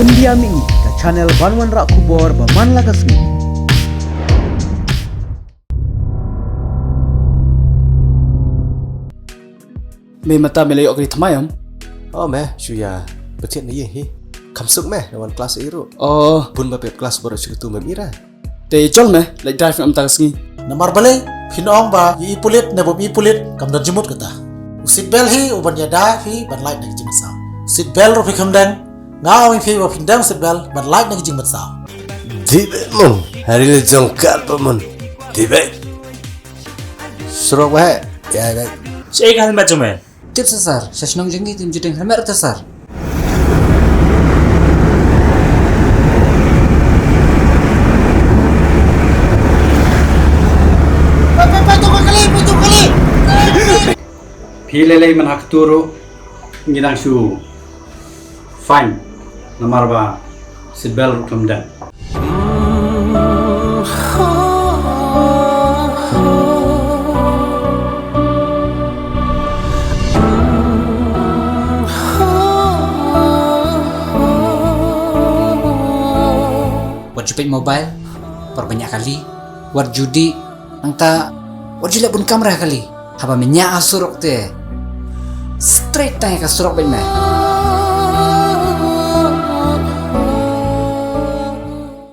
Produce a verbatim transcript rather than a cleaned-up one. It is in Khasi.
India Mih, ka channel ban wanrah khubor ba man la ka sngi. Me mynta me la ïoh kali thymmai em? Oh me, shu ïa pynthut na ïing hi. Kham suk me, na wan klas ïa ruh. Oh. Bun ba pep klas baroh shu katu mem ira. Te jol me, leit drive na mynta ka sngi. Namar balei, phin ong ba i pulit ne bym i pulit, kam don jingmut kata. U seat belt hi u ban ïada phi ban lait na ka jingmynsaw. Seat belt ruh phi kham deng, nga ong ïa phi ba phin deng seat belt ban lait na ka jingmynsaw. Dibe mun, hari le jong kar ba mun. Dibe. Surok ba he, ya ba. Che ka helmet jong me. Tip sa sir, sa shnong jong ngi kim ju deng helmet ta sir. Phi lei lei man hak turu ngi nang shu fine namar ba seat belt ruh kam deng. Wat ju peit mobile por ba ñiah kali. Wat ju dih nangta wat ju leh bun kamra kali. Haba me ñiah ha surok te straight tang ïa ka surok beit me.